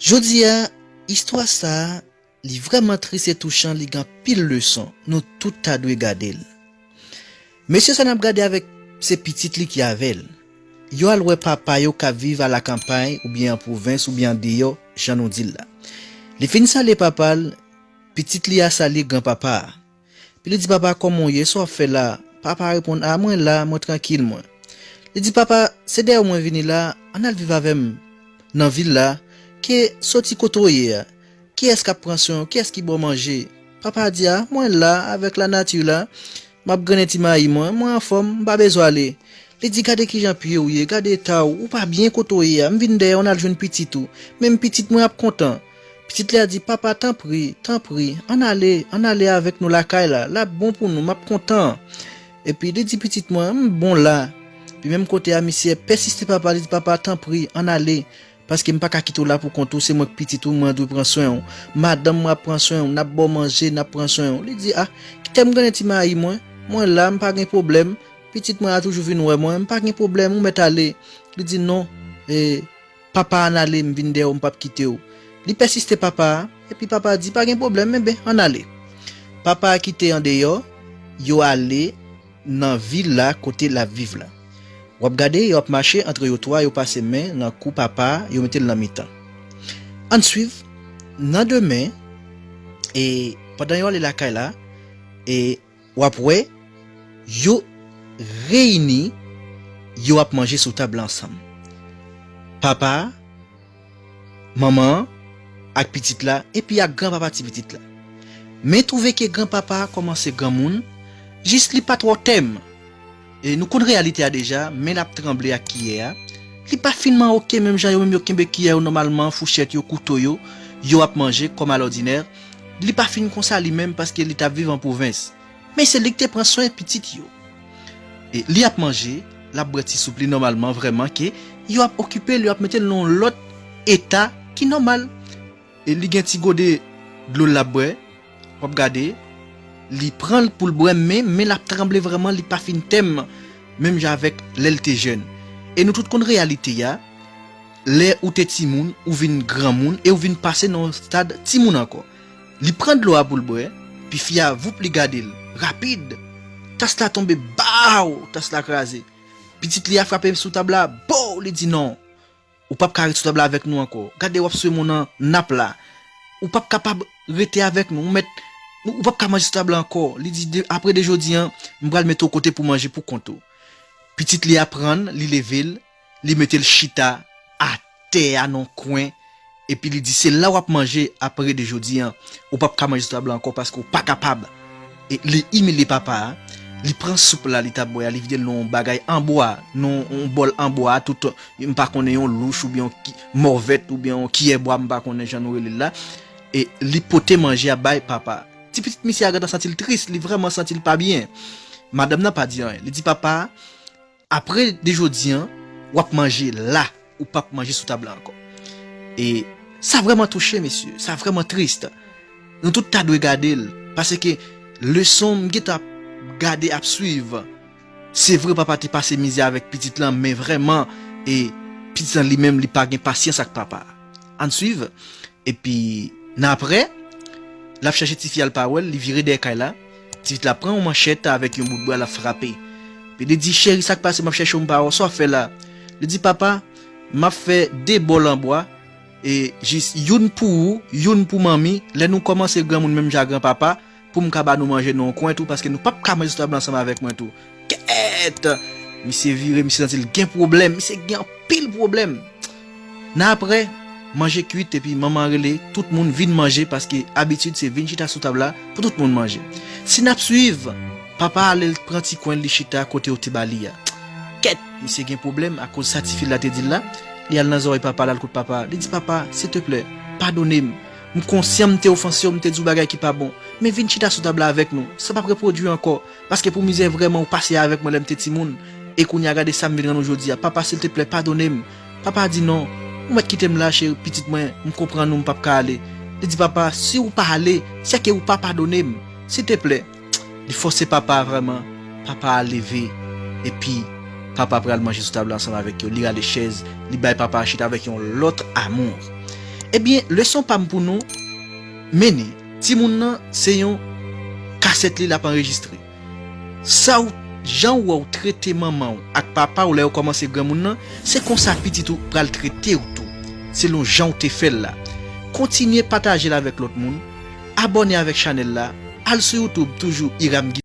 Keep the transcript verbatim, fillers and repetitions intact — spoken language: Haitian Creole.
Jodi a, istwa sa a, li vrèman tris e touchan, li gen anpil leson. Nou tout ta dwe gade l. Mesye sa n ap gade avèk se pitit li ki avè l. Yo al wè papa yo k ap viv alakanpay oubyen an pwovens oubyen andeyò, jan nou di l la. Li fin salye papa l, pitit li a salye granpapa a. Epi li di, "Papa, kòman w ye? Sa w ap fè la a?" Papa a reponn, "A, mwen la, mwen trankil, mwen." Li di, "Papa, se dèyè w mwen vini la, ann al viv avè m nan vil la, ke soti kote w ye a. Kiyès k ap pran swen w? Kiyès ki ba w manje?" Papa a di, "A, mwen la, avèk lanati la, m ap grennen ti mayi mwen, mwen anfòm, m pa bezwen ale." Li di, "Gade kijan pye w ye, gade eta w, ou pa byen kote w ye a, m vin dèyè w, n al jwenn pitit ou. Menm pitit mwen ap kontan." Pitit li a di, "Papa, tanpri, tanpri, ann ale, ann ale avèk nou lakay la, l ap bon pou nou, m ap kontan." Epi li di, "Pitit mwen, m bon la." Epi menm kote a, misye pèsiste papa, li di, "Papa, tanpri, ann ale, paske m pa ka kite w la pou kont ou, se mwen k pitit ou, mwen dwe pran swen w. Madanm mwen ap pran swen w, n ap ba w manje, n ap pran swen w." Li di, "A, kite m grennen ti mayi mwen, mwen la, m pa gen pwoblèm. Pitit mwen a toujou vin wè mwen, m pa gen pwoblèm, ou mèt ale." Li di, "Non, e, papa, ann ale, m vin dèyè w, m p ap kite w." Li pèsiste papa a, epi papa a di, "Pa gen pwoblèm, enben, ann ale." Papa a kite andeyò, yo ale nan vil la kote l ap viv la. W ap gade, yo ap mache, antre yo twa, yo pase men nan kou papa a, yo mete l nan mitan. Ann swiv, nan demen, e pandan yo ale lakay la, e w ap wè, yo reyini, yo ap manje sou tab la ansanm. Papa a, manman an, ak pitit la, epi ak granpapa ti pitit la. Men twouve ke granpapa a kòmanse granmoun, jis li pa twò tèm. E nou konn reyalite a deja, men l ap tranble ak kiyè a. Li pa fin mawoke menm jan yo menm yo kenbe kiyè yo nòmalman, fouchèt yo, kouto yo, yo ap manje kòm alòdinè. Li pa fin konsa li menm paske li t ap viv an pwovens. Men se li ki te pran swen pitit yo. E li ap manje, l ap bwè ti soup li nòmalman, vrèman ke yo ap okipe l, yo ap mete l nan yon lòt eta ki nòmal. E li gen ti gode dlo l ap bwè, w ap gade, li pran l pou l bwè, men men l ap tranble vrèman, li pa fin tèm, menm jan avèk lè l te jèn. E nou tout konn reyalite a, lè ou te timoun, ou vin granmoun e ou vin pase nan yon stad timoun ankò. Li pran dlo a pou l bwè, pi fi a, voup, li gade l, rapid. Tas la tonbe, baw, tas la kraze. Pitit li a frape sou tab la, bow, li di, "Non, ou p ap ka ret sou tab la avèk nou ankò. Gade, w ap swe moun nan nap la. Ou p ap kapab rete avèk nou, ou mèt, ou p ap ka manje sou tab la ankò." Li di, "De, apre de jodi an, m pral mete w kote pou manje pou kont ou." Pitit li a pran l, li leve l, li mete l chita atè a nan kwen, epi li di, "Se la w ap manje apre de jodi an. Ou p ap ka manje sou tab la ankò paske w pa kapab." E li imilye papa a, li pran soup la li t ap bwè a, li vide l nan yon bagay an bwa, nan yon bòl an bwa, tout, m pa konnen, yon louch oubyen yon ki-, mòvèt oubyen yon kiyè bwa, m pa konnen jan nou rele l la. E li pote manje a bay papa a. Ti pitit misye a gentan santi l tris, li vrèman santi l pa byen. Madanm nan pa di anyen. Li di papa a, "Apre de jodi an, w ap manje la, ou p ap manje sou tab la ankò." E sa vrèman touche, mesye, sa vrèman tris. Nou tout ta dwe gade l, paske leson m gentan ap gade, ap swiv. Se vre, papa te pase mizè avèk pitit lan, men vrèman, e pitit lan li menm, li pa gen pasyans ak papa. Ann swiv. Epi, nan apre, l ap chèche tifi a, l pa wè l, li vire dèyè kay la. Tifi la pran yon manchèt avèk yon bout bwa, l ap frape. Epi li di, "Cheri, sa k pase? M ap chèche w, m pa wè w. Sa w ap fè la?" Li di, "Papa, m ap fè de bòl an bwa, e jis youn pou ou, youn pou manmi. Lè nou kòmanse granmoun menm jan ak granpapa, pou m ka ba nou manje nan yon kwen tou, paske nou p ap ka manje sou tab la ansanm avèk mwen tou." Kèt! Misye vire, misye santi l gen pwoblèm, misye gen anpil pwoblèm. Nan apre, manje kwit, epi manman rele tout moun vin manje, paske abitid se vin chita sou tab la pou tout moun manje. Si n ap swiv, papa ale, l pran ti kwen, li chita kote yo te ba li a. Kèt, misye gen pwoblèm akoz sa tifi la te di l la. Li al nan zòrèy papa, l al kot papa, li di, "Papa, silteplè, padone m. M konsyan m te ofanse w, m te di w bagay ki pa bon. Men vin chita sou tab la avèk nou. Sa p ap repwodui ankò. Paske pou mizè vrèman ou pase avèk mwen lè m te timoun. E kounye a gade sa m vin rann ou jodi a. Papa, silteplè, padone m." Papa a di, "Non, ou mèt kite m la, cheri, pitit mwen, m konprann ou, m p ap ka ale." Li di, "Papa, si ou pa ale, sèke ou pa padone m. Silteplè." Li fòse papa a vrèman. Papa a leve. Epi, papa pral manje sou tab la ansanm avèk yo. Li rale chèz. Li bay papa a chita avèk yon lòt amou. Ebyen, leson pa m pou nou, mennen. Timoun nan, se yon kasèt li l ap anrejistre. Sa w, jan w wè w trete manman w ak papa w lè yo kòmanse granmoun nan, se konsa pitit ou pral trete w tou, selon jan w te fè l la. Kontinye pataje l avèk lòt moun, abòne avèk chanèl la, al sou YouTube toujou Hiram Guy.